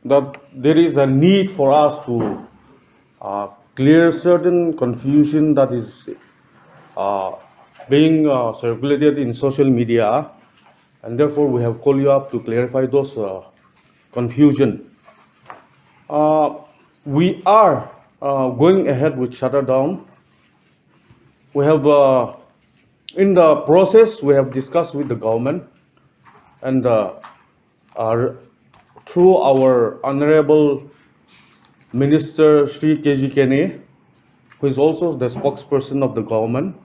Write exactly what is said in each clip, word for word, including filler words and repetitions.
that there is a need for us to uh, clear certain confusion that is uh, being uh, circulated in social media, and therefore we have called you up to clarify those uh, confusion. Uh, we are uh, going ahead with shutdown. We have, uh, in the process, we have discussed with the government, and uh, uh, through our Honorable Minister Shri K G Kenny, who is also the spokesperson of the government,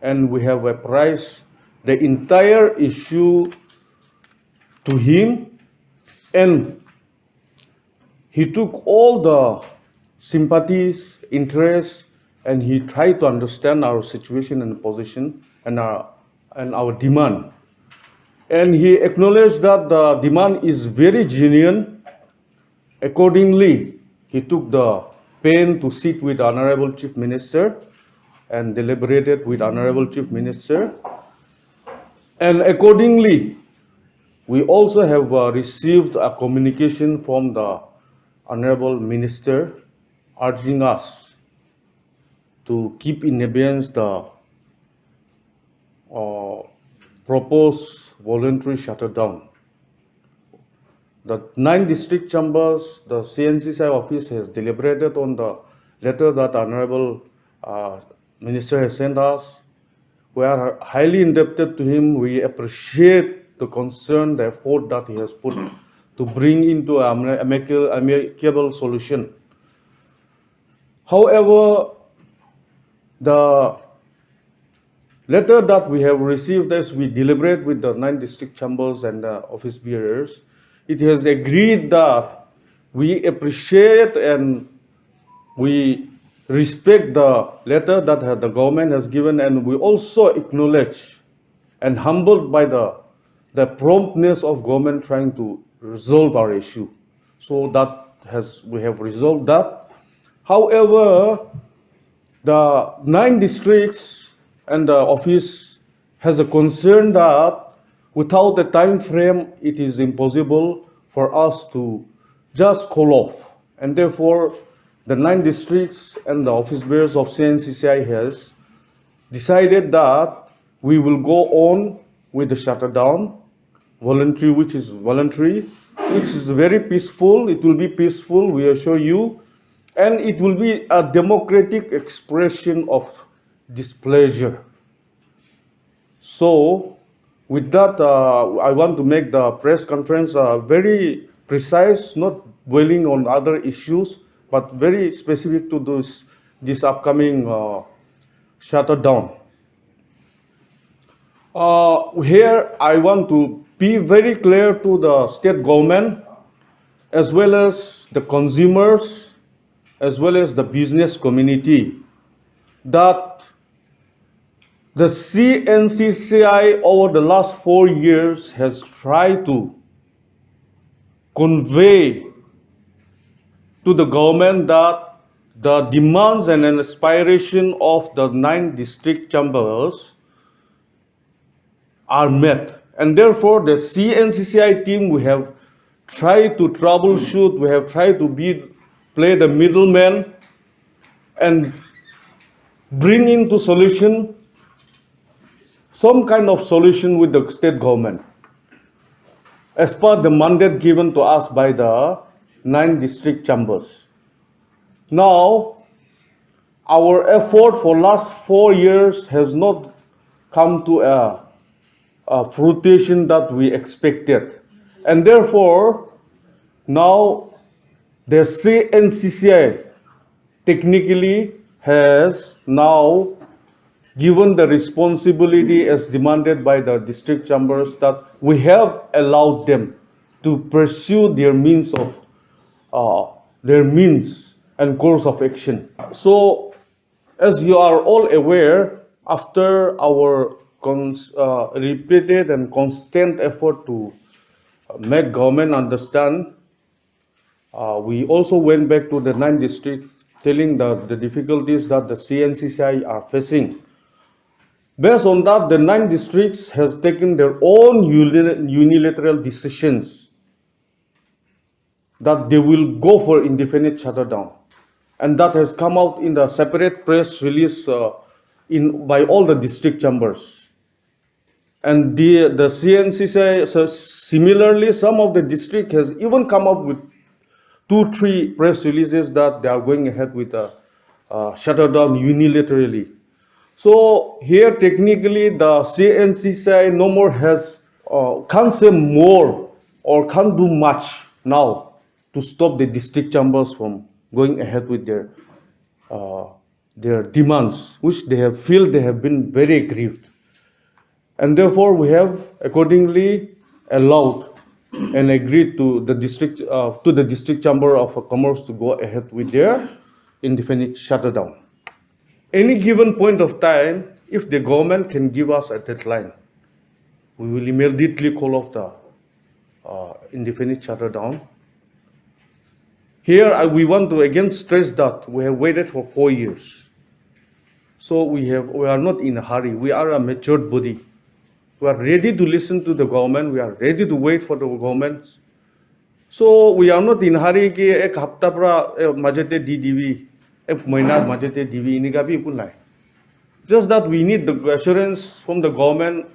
and we have apprised the entire issue to him, and he took all the sympathies, interests, and he tried to understand our situation and position and our, and our demand. And he acknowledged that the demand is very genuine. Accordingly, he took the pain to sit with Honorable Chief Minister and deliberated with Honorable Chief Minister. And accordingly, we also have uh, received a communication from the Honorable Minister urging us to keep in abeyance the uh, proposed voluntary shutdown. The nine district chambers, the C N C C I office has deliberated on the letter that Honorable uh, Minister has sent us. We are highly indebted to him. We appreciate the concern, the effort that he has put to bring into an amicable, amicable solution. However, the letter that we have received as we deliberate with the nine district chambers and the office bearers, it has agreed that we appreciate and we respect the letter that the government has given, and we also acknowledge and humbled by the, the promptness of government trying to resolve our issue. So that has, we have resolved that. However, the nine districts and the office has a concern that without a time frame, it is impossible for us to just call off. And therefore, the nine districts and the office bearers of C N C C I has decided that we will go on with the shutdown, voluntary, which is voluntary, which is very peaceful. It will be peaceful, we assure you, and it will be a democratic expression of displeasure. So, with that, uh, I want to make the press conference uh, very precise, not dwelling on other issues, but very specific to this, this upcoming uh, shutdown. Uh, here, I want to be very clear to the state government, as well as the consumers, as well as the business community, that the C N C C I over the last four years has tried to convey to the government that the demands and aspiration of the nine district chambers are met, and therefore the C N C C I team, we have tried to troubleshoot, we have tried to be, play the middleman and bring into solution some kind of solution with the state government as per the mandate given to us by the nine district chambers. Now, our effort for last four years has not come to a, a fruition that we expected, and therefore now the C N C C I technically has now given the responsibility as demanded by the district chambers that we have allowed them to pursue their means of uh, their means and course of action. So, as you are all aware, after our cons- uh, repeated and constant effort to make government understand, uh, we also went back to the nine district, telling the, the difficulties that the C N C C I are facing. Based on that, the nine districts has taken their own uni- unilateral decisions. that they will go for indefinite shutdown. And that has come out in the separate press release, uh, in, by all the district chambers. And the, the C N C C I, so similarly, some of the district has even come up with two, three press releases that they are going ahead with a, uh, shutdown unilaterally. So here, technically, the C N C C I no more has, uh, can't say more or can't do much now to stop the district chambers from going ahead with their, uh, their demands, which they have feel they have been very aggrieved. And therefore, we have accordingly allowed and agreed to the district, uh, to the district chamber of commerce to go ahead with their indefinite shutdown. Any given point of time, if the government can give us a deadline, we will immediately call off the, uh, indefinite shutdown. Here, I, we want to again stress that we have waited for four years. So we have, we are not in a hurry. We are a matured body. We are ready to listen to the government. We are ready to wait for the government. So we are not in hurry ki ek hapta pra, eh, majete di dibi, ek mahina majete dibi, inika bi eku nai. Just that we need the assurance from the government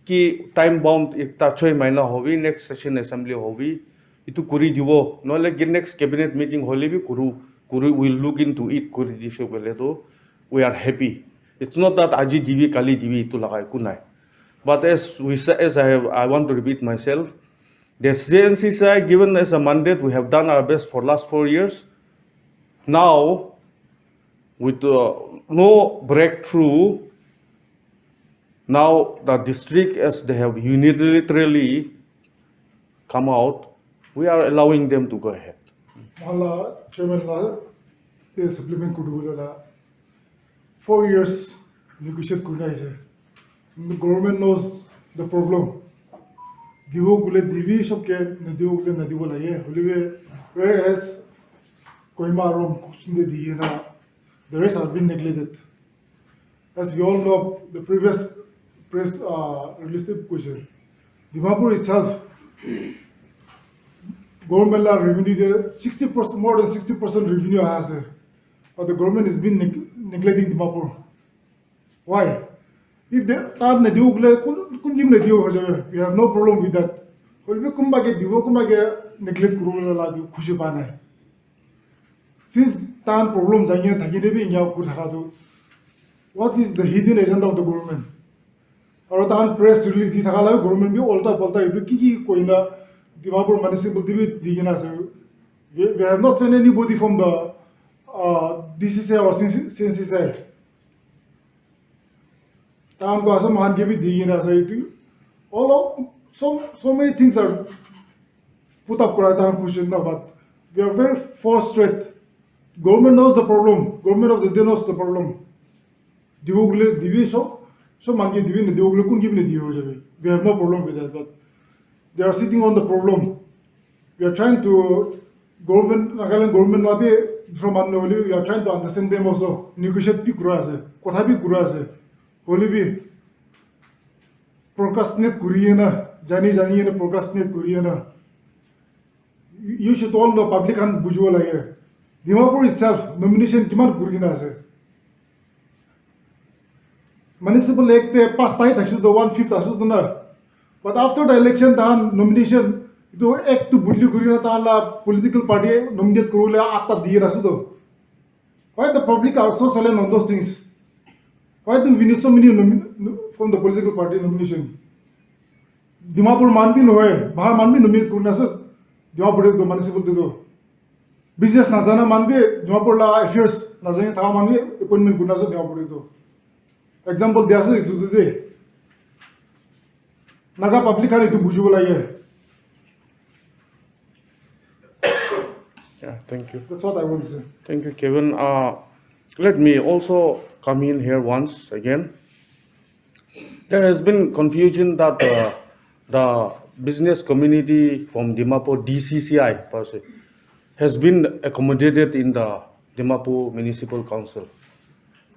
ki time bound ekta choi mahina hobi, next session assembly hobi, itu kuri dibo, nohole ki next cabinet meeting hole bi kuru, kuru, we'll look into it, kuri dishe koile to we are happy. It's not that aji dibi, kali dibi, itu laga eku nai. But as we say, as I have, I want to repeat myself, the C N C C I given as a mandate, we have done our best for last four years. Now, with, uh, no breakthrough, now the district, as they have unilaterally come out, we are allowing them to go ahead. Mala chairman la te supplement kudu la four years negotiate kurina ase. The government knows the problem. Dibo kule dibi, sob ke nadibo kule nadibo lage. Hoilebi, whereas Kohima aru Mukokchung te di na, the rest are being neglected. As you all know, the previous press, uh, release te question, Dimapur itself, government la revenue te sixty percent, more than sixty percent revenue aha ase. But the government is been neg-, neglecting Dimapur. Why? If they, tahan nadibo kule kun, kun kim nadibo hoi jabe. We have no problem with that. Hoilebi kunba ke dibo, kunba ke neglect kuribo la tu khushi pa nai. Since tahan problem jai kena thaki de bi enika kuri thaka tu, what is the hidden agenda of the government? Aru tahan press release di thaka la government bi ulta palta itu ki ki koina Dimapur municipality bi di kena ase. We, we have not seen anybody from the, uh, D C C I or C C, C N C C I. Tahan koi ase, moikhan ke bi di kena ase itu. All of, so, so many things are put up kura tahan question na, but we are very frustrated. Government knows the problem. Government of the day knows the problem. Dibo kule dibi sob, sob manu ke dibi, nadibo kule kun ke bi nadibo hoi jabe. We have no problem with that, but they are sitting on the problem. We are trying to, government, Nagaland government la bi, dusra manu hoile bi, we are trying to understand them also. Negotiate bi kura ase, kotha bi kura ase. Hoile bi, procrastinate kuri kena, jani jani kena procrastinate kuri kena. You should all know, public khan bujibo lage. Dimapur itself, nomination kiman kuri kena ase. Municipal Act te pass tai thakse to one fifth ase to na. But after the election, tahan nomination, itu act to budli kuri na tahan la political party nominate kuribole atta diye ase to. Why the public are so silent on those things? Why do we need so many nomi-, from the political party nomination? Dimapur man bi nohoi, bahar man bi nominate kurina ase, Dimapur te to municipal te to. Business najana man bi, Dimapur la affairs najani thaka man bi appointment kurina ase Dimapur te to. Example dia ase itu tu de. Naga public khan itu bujibo lage. Yeah, thank you. That's what I want to say. Thank you, Kevin. Uh, let me also come in here once again. There has been confusion that, uh, the business community from Dimapur, D C C I per se, has been accommodated in the Dimapur Municipal Council.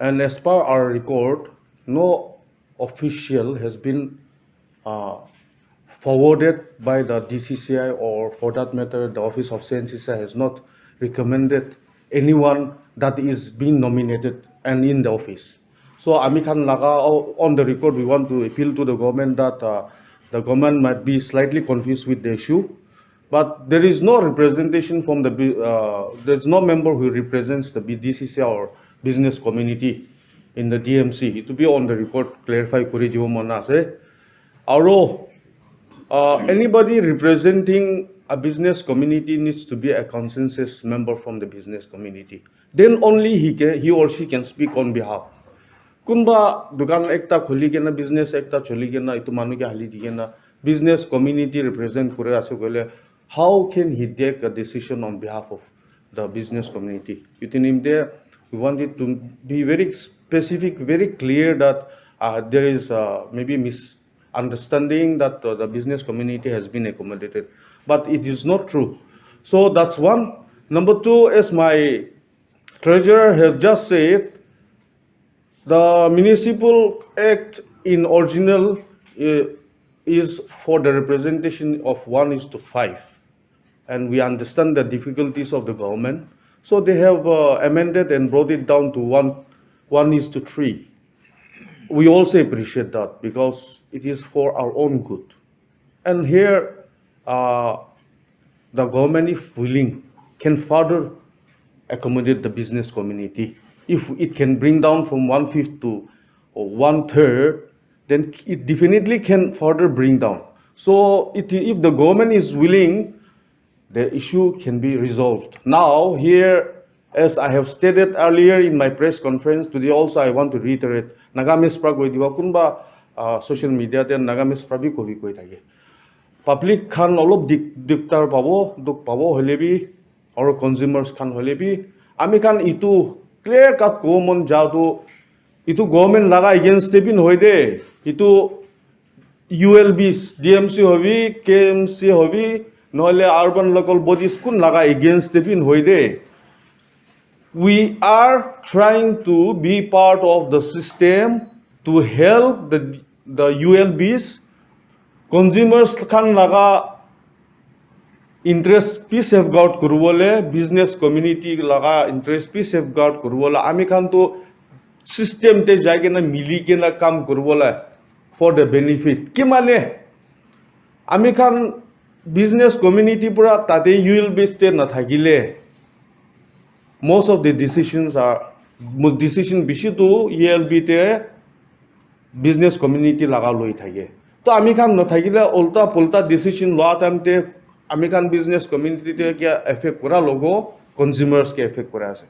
And as per our record, no official has been, uh, forwarded by the D C C I, or for that matter, the office of C N C C has not recommended anyone that is being nominated and in the office. So ami khan laga, on the record, we want to appeal to the government that uh, the government might be slightly confused with the issue, but there is no representation from the bu- uh, there's no member who represents the B- D C C I or business community in the D M C. Itu bi on the record clarify kuri dibo mon ase. Aro, uh, anybody representing a business community needs to be a consensus member from the business community. Then only he can, he or she can speak on behalf. Kunba dukan ekta khuli kena, business ekta choli kena, itu manu ke hali di kena, business community represent kuri ase koile, how can he take a decision on behalf of the business community? Itu nimite we want it to be very specific, very clear that uh, there is uh, maybe misunderstanding that uh, the business community has been accommodated, but it is not true. So that's one. Number two, as my treasurer has just said, the Municipal Act in original uh, is for the representation of one is to five, and we understand the difficulties of the government. So they have uh, amended and brought it down to one, one is to three. We also appreciate that because it is for our own good. And here, uh, the government, if willing, can further accommodate the business community. If it can bring down from one fifth to one third, then it definitely can further bring down. So it, if the government is willing, the issue can be resolved. Now, here, as I have stated earlier in my press conference, today also I want to reiterate, Nagamese pra koi diwa, kunba uh, social media te Nagamese pra bi koi koi thake. Public khan olop dik diktar pabo, duk pabo hoile bi, or consumers khan hoile bi, ami khan itu clear cut kobo mon ja tu, itu government laga against te bi nohoi de, itu U L Bs, D M C hobi, K M C hobi, nohole urban local bodies kun laga against te bi nohoi de. We are trying to be part of the system to help the, the U L Bs, consumers khan laga interest bi safeguard kuribole, business community laga interest bi safeguard kuribole, ami khan to system te jai kena mili kena kam kuribole for the benefit. Ki mane, ami khan business community pura tate U L Bs te nathakile, most of the decisions are, mo- decision bishi tu U L B te business community laga loi thake. To ami khan nathakile ulta pulta decision loa time te ami khan business community te kya effect kura logo, consumers ke effect kura ase.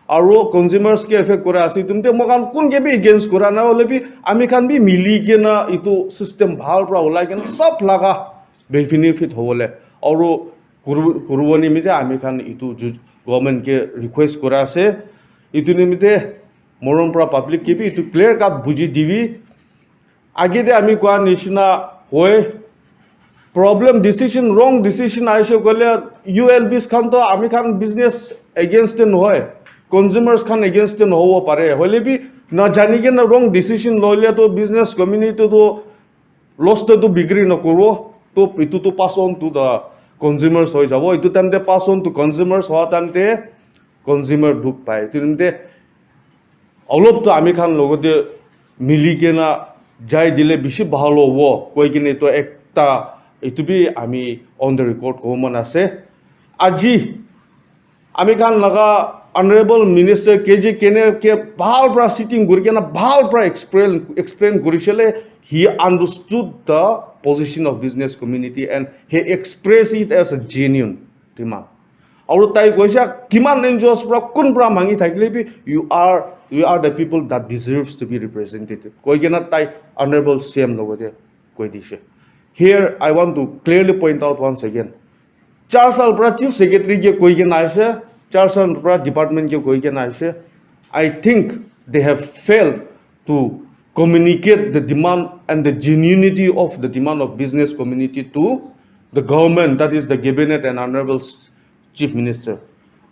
Aru consumers ke effect kura ase, itum te moikhan kun ke bi against kura na hole bi ami khan bi mili kena itu system bhal pra ulai kena sab laga benefit hobole. Aru kuru- kurubo nimite ami khan itu ju- government ke request kura ase. Itu nimite morom pra public ke bi itu clear cut buji dibi. Age te ami koa nishina hoi, problem decision, wrong decision aise koile U L Bs khan to ami khan business against te nohoi, consumers khan against te nohobo pare. Hoile bi na jani kena wrong decision loile to business community to loss te to bikri nokuribo. To itu to pass on to the consumers hoi jabo. Itu time te pass on to consumers hoa time te consumer dukh pai. Itu time te olop to ami khan logote mili kena jai dile bishi bhal hobo koi kene to ekta itu bi ami on the record kobo mon ase. Aji ami khan laga honorable minister K J Kene ke bhal pra sitting kuri kena bhal pra explain, explain kurisile, he understood the position of business community and he expressed it as a genuine demand. Aru tai koise, kiman N G Os pra kun pra mangi thakile bi, you are, you are the people that deserves to be represented. Koi kena tai honorable C M logote koi dise. Here I want to clearly point out once again. Char sal pra chief secretary ke koi kena aise, char sal pra department ke koi kena aise. I think they have failed to communicate the demand and the genuinity of the demand of business community to the government, that is the cabinet and honorable s- chief minister.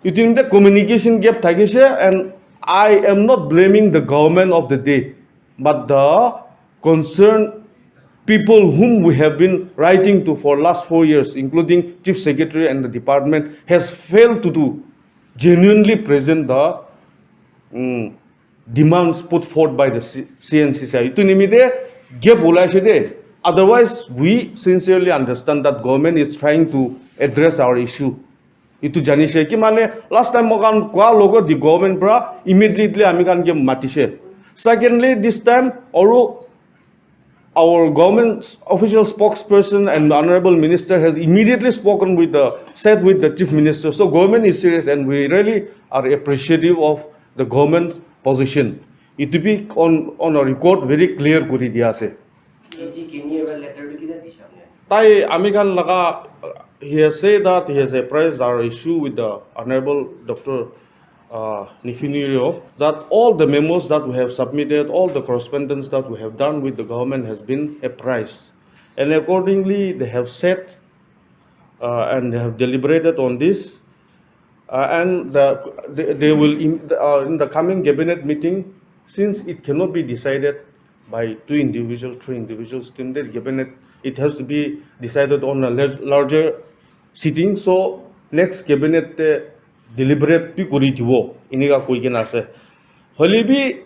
Between the communication gap thakise, and I am not blaming the government of the day, but the concern people whom we have been writing to for last four years, including Chief Secretary and the department, has failed to do genuinely present the mm, demands put forth by the C- C N C C I. Itu nimite gap ulaise de. Otherwise, we sincerely understand that government is trying to address our issue. Itu janise ki mane last time mokan kwa logo the government pra immediately ami khan ke matise. Secondly, this time aru our government official spokesperson and the honorable minister has immediately spoken with the said with the chief minister. So government is serious and we really are appreciative of the government position. It to be on on a record very clear kuri dia ase. K G Kenya letter to kita disha apni? Tai ami khan laga, he has said that he has apprised our issue with the honorable Doctor uh, Neiphiu Rio, that all the memos that we have submitted, all the correspondence that we have done with the government has been apprised. And accordingly, they have said uh, and they have deliberated on this. Uh, and the, they, they will, in, uh, in the coming cabinet meeting, since it cannot be decided by two individuals, three individuals, then the cabinet, it has to be decided on a lar- larger sitting. So next cabinet te deliberate bi kuri dibo, eneka koi kena ase. Hoile bi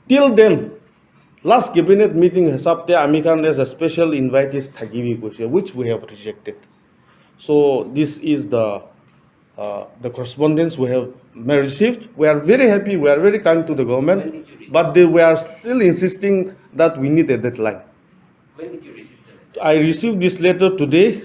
till then, last cabinet meeting hisab te ami khan as a special invitees thakibi koise, which we have rejected. So this is the uh, the correspondence we have ma- received. We are very happy. We are very kind to the government, but they, we are still insisting that we need a deadline. When did you receive the letter? I received this letter today.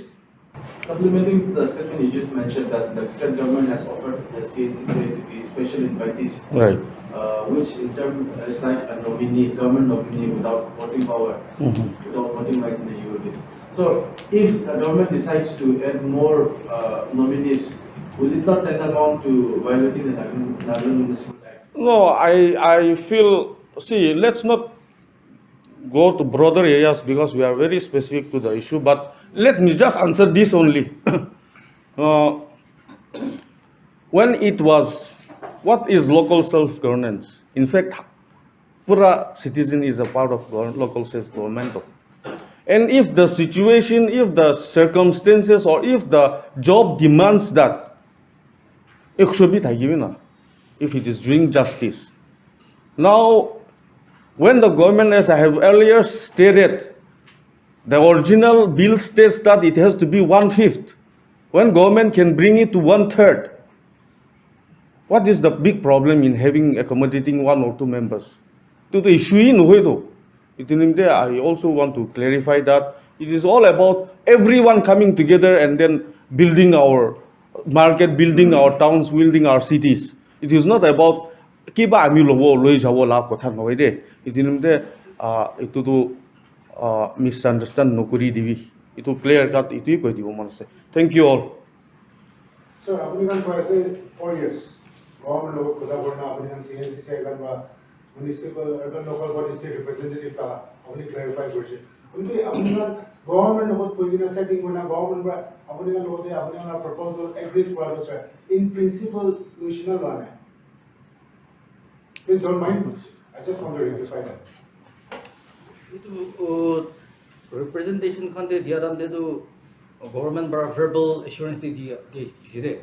Supplementing the statement you just mentioned that the state government has offered the C N C C I to be special invitees, right, uh, which in turn is like a nominee, government nominee without voting power, mm-hmm, without voting rights in the U O Ds. So, if the government decides to add more uh, nominees, will it not tend amount to violating the Nagaland Nagaland Municipal Act? No, I I feel, see, let's not go to broader areas because we are very specific to the issue. But let me just answer this only. Uh, when it was, what is local self governance? In fact, pura citizen is a part of gov- local self government. And if the situation, if the circumstances, or if the job demands that, ek should be thakibi na, if it is doing justice. Now, when the government, as I have earlier stated, the original bill states that it has to be one fifth. When government can bring it to one third, what is the big problem in having accommodating one or two members? To the issue in Hoido. Itinimde, I also want to clarify that it is all about everyone coming together and then building our market, building our towns, building our cities. It is not about kiba ami lobo loi jabo la kotha nohoi de. Itinimde, uh, itu tu uh, misunderstand nokuri dibi. Itu clear cut itu koi dibo mon ase. Thank you all. Sir, apuni khan koi ase four years. Government logot kotha korna apuni khan C N C C I khan ba municipal urban local body state representative ta apuni clarify korise. Kuntu apuni khan government logot koi kena setting korna government ba apuni khan logot apuni khan proposal agreed kora to sir. In principle, national one hai. Please don't mind. I just want to rectify that. Itu uh, representation khan te dia time te tu government para verbal assurance te dia dia dise de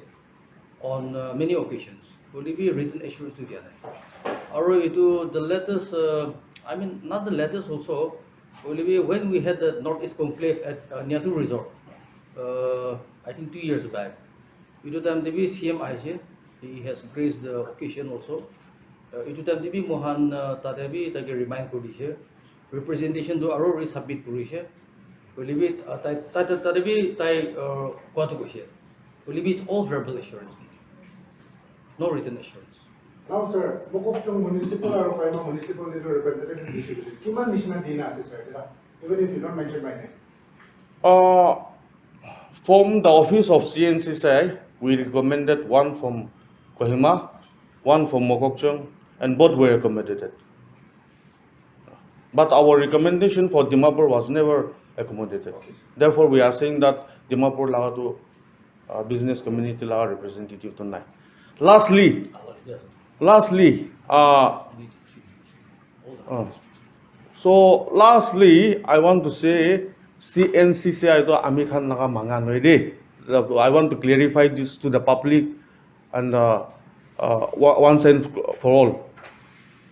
on uh, many occasions. Only be written assurance to dia nai. Aru itu the latest, uh, I mean not the latest also. Only be when we had the North East Conclave at uh, Nyatu Resort, uh, I think two years back. Itu time te bi C M ahise, he has graced the occasion also. Uh, itu time te bi mohan uh, tate bi taike remind kuri dise, representation tu aro resubmit kurise. Hoile bi uh, tai tai tai- tate bi tai uh, koa tu koise. Hoile bi it's all verbal assurance, no written assurance. Now, sir, Mokokchung Municipal aru Kohima Municipal leader representative distribution. Kiman nishina dina ase, sir? Tira, even if you don't mention my name. Uh, from the office of C N C C I, we recommended one from Kohima, one from Mokokchung, and both were accommodated. But our recommendation for Dimapur was never accommodated. Therefore, we are saying that Dimapur laga tu uh, business community laga representative tu nai. Lastly, lastly, uh, uh, So lastly, I want to say C N C C I to ami khan laga manga nohoi de. I want to clarify this to the public and uh, uh, wa- once and for all.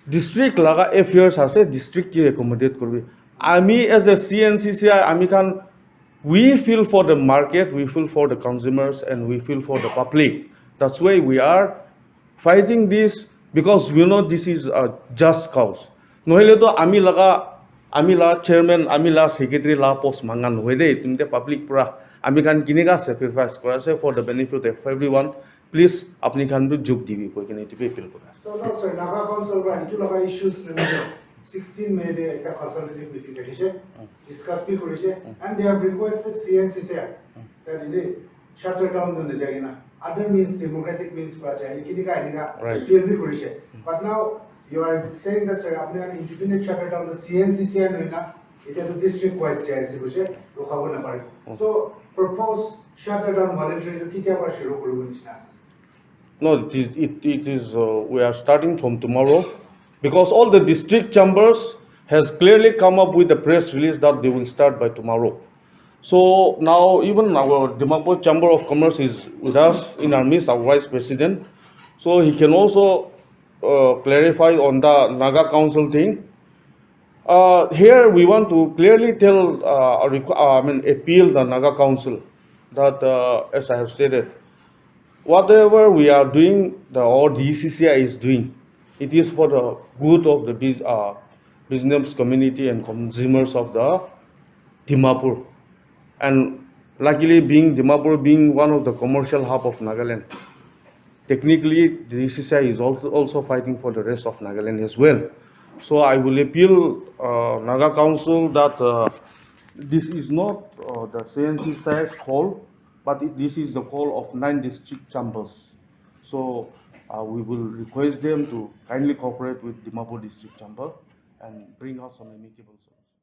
District laga affairs ase, district ki accommodate koribi. Ami as a C N C C I, ami khan, we feel for the market, we feel for the consumers, and we feel for the public. That's why we are fighting this, because we know this is a just cause. Nohole to ami laga, ami la chairman, ami la secretary la post manga nohoi de, tumte public pura ami khan kinika sacrifice kora ase for the benefit of everyone. Please, apni khan bi jug dibi koi kena etu bi appeal kora ase. So, no, sir, Naga Council para itu laga issues related sixteen May de ekta consultative meeting thakishe, discuss bi kurishe, and they have requested C N C C I that in the shutdown to na jai na, other means, democratic means para jai, kinika enika Right. appeal bi kurishe. But now you are saying that, sir, apni khan indefinite shutdown to C N C C I nohoi na, etia to district wise jai ase, buji, rokhabo napare. So, proposed shutdown voluntary to ketia para shuru kuribo nishina ase? No, it is, it, it is, uh, we are starting from tomorrow, because all the district chambers has clearly come up with a press release that they will start by tomorrow. So now even our Dimapur Chamber of Commerce is with us in our midst, our vice president. So he can also uh, clarify on the Naga Council thing. Uh, here we want to clearly tell, uh, a requ- uh, I mean, appeal the Naga Council that, uh, as I have stated, whatever we are doing, the or D C C I is doing, it is for the good of the bus- uh, business community and consumers of the Dimapur. And luckily, being Dimapur being one of the commercial hub of Nagaland, technically the D C C I is also, also fighting for the rest of Nagaland as well. So I will appeal uh, Naga Council that uh, this is not uh, the C N C C I's call, but it, this is the call of nine district chambers. So uh, we will request them to kindly cooperate with Dimapur District Chamber and bring out some amicable solutions.